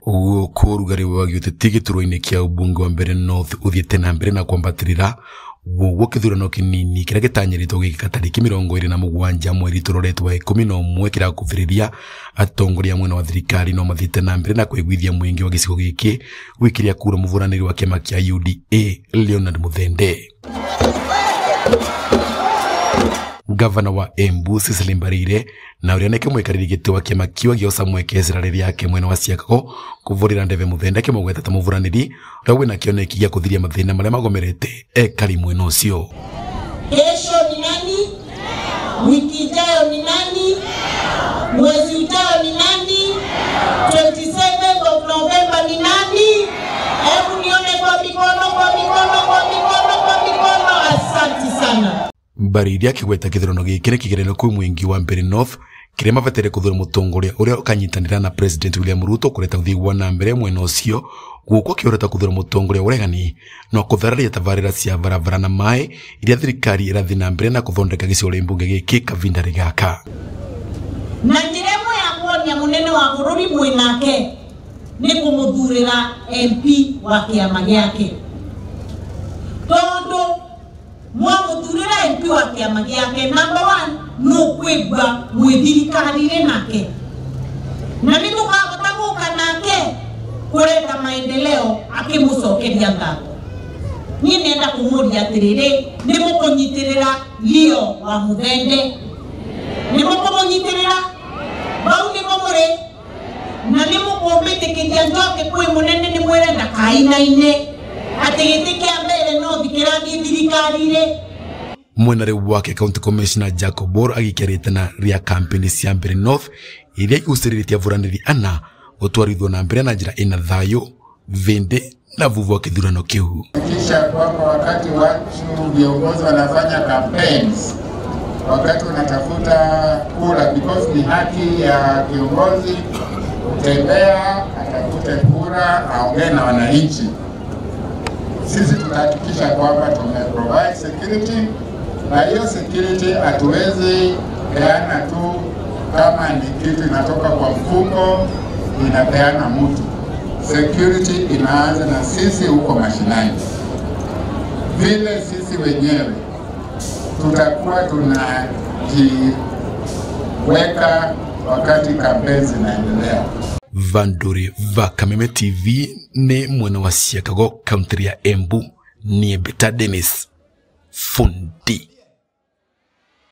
Gũkũ ũrugarĩ wa gĩũteti gĩturwa-inĩ kĩa ũmbunge wa Mbeere North ũthiĩte na mbere na kwambatĩrĩra gũguo kĩthurano kĩnini kĩrĩa gĩtanyĩrĩtwo gwĩkĩka tarĩki 27 mweri tũroretwo wa 11 kĩrakuhĩrĩria. Atongoria mwena wa thirikari no mathiĩte na mbere na kũiguithia mũingĩ wa gĩcigo gĩkĩ gwĩkĩria kura mũvũranĩri wa kĩama kĩa UDA Leonard Muthende. Gavana wa Embu Cecily Mbarire na ũrĩa nĩke mwikarĩri gĩtĩ wa kĩama kĩu agĩoca mweke icera rĩake mwena wa Siakago kũvũrĩra ndebe Muthende akĩmũgweta ta mũvũranĩri ũrĩa wĩna kĩoneki gĩa kũthiria mathĩna marĩa magomerete ekari mwena ũcio. Kesho ni nani? Wiki ijayo ni nani? Mwezi ujao ni nani? 27 of November ni nani? Hebu nione kwa mikono, kwa mikono, kwa mikono, kwa mikono. Asante sana. Mbarire akĩgweta kĩthurano gĩkĩ nĩ kĩgeranio kwĩ mũingĩ wa Mbeere North kĩrĩa mabataire kũthura mũtongoria ũrĩa ũkanyitanĩra na President William Ruto kũreta ũthii wa na mbere mwena ũcio, gũkũ akĩhoreta kũthura mũtongoria wa ũregani no kũthararia tabarĩra cia barabara na maĩ iria thirikari ĩrathiĩ na mbere na kũthondeka gĩcigo rĩa mbunge gĩkĩ kavinda gaka. Na njĩra ĩmwe ya kuonia mũnene wa bũrũri mwĩnake nĩ kũmũthurĩra MP wa kĩama gĩake, tondũ mwamuthurira MP wa kĩama gĩake number 1 no kwĩgua mwĩ thirikari-inĩ nake, na nĩ tũkahota gũka nake kũreta maendeleo akĩmũcokeria ngatho. Niĩ nenda kũmũria atĩrĩrĩ, nĩ mũkũnyitĩrĩra Leo wa Muthende? Nĩ mũkũmũnyitĩrĩra? Bau nĩmo mũrĩ? Na nĩ mũkũmĩtĩkĩria njoke kwĩ mũnene nĩ mwĩre ndakainaine atĩ gĩtĩ kĩa mbere no kĩrathiĩ thirikari-inĩ. Mwena rĩu wake County Commissioner Jacob Bor agĩkĩrĩte na rĩa kampeni cia Mbeere North iria igucĩrĩrĩtie avuranĩri ana gũtwarithwo na mbere na njĩra ĩna thayũ vĩndĩ na vuvu wa kĩthurano kĩu. Kisha kwamba wakati watu viongozi wanafanya campaigns, wakati wanatafuta kura, because ni haki ya kiongozi kutembea atafute kura aongee na wananchi. Sisi tutahakikisha kwamba tume provide security, na hiyo security hatuwezi peana tu kama ni kitu inatoka kwa mfuko inapeana mtu. Security inaanza na sisi huko mashinani. Vile sisi wenyewe tutakuwa tunajiweka wakati kampeni zinaendelea. Vanduri va Kameme TV ni mwena wa Siakago, kaunti ya Embu, ni Beta Dennis Fundi.